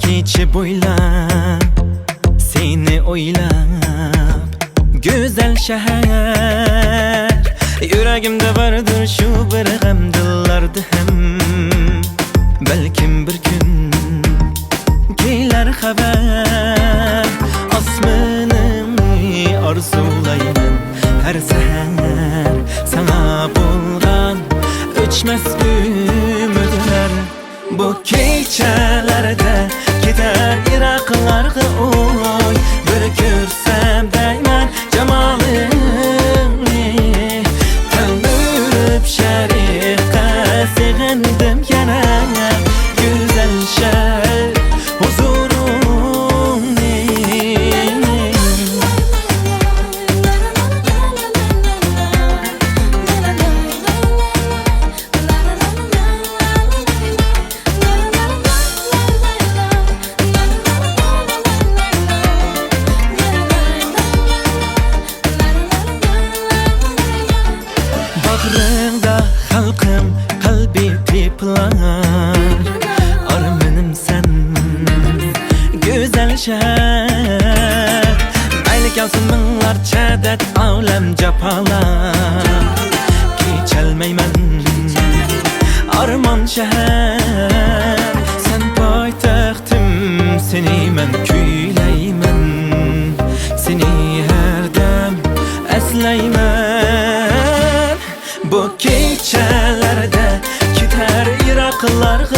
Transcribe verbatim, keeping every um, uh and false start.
كېچە بويلاپ سېنى ئويلاپ، گۈزەل شەھەر، يۈرىكىمدە باردۇر شۇ بىر غەم دىللاردا ھەم. بەلكىم بىر كۈن كېلەر خەۋەر، ئاسمىنىمنى ئارزۇلايمەن ھەر سەھەر، ساڭا بولغان ئۆچمەس ئۈمىدلەر. بۇ كېچىلەردە كېتەر يىراقلارغا ئوي، بىر كۆرسەم دەيمەن جامالىڭنى. تەلمۈرۈپ شەرققە سېغىندىم يەنە، گۈزەل شەھەر ھۇزۇرۇڭنى. باغرىڭدا خەلقىم قەلبى تىپلار، ئارمىنىم سەن، گۈزەل شەھەر. مەيلى كەلسۇن مىڭلارچە دەرد، ئالەم جاپالار، كېچەلمەيمەن ئارمان شەھەر. سەن پايتەختىم، سېنى مەن كۈيلەيمەن، سېنى ھەردەم ئەسلەيمەن. بۇ كېچىلەردە كېتەر يىراقلارغا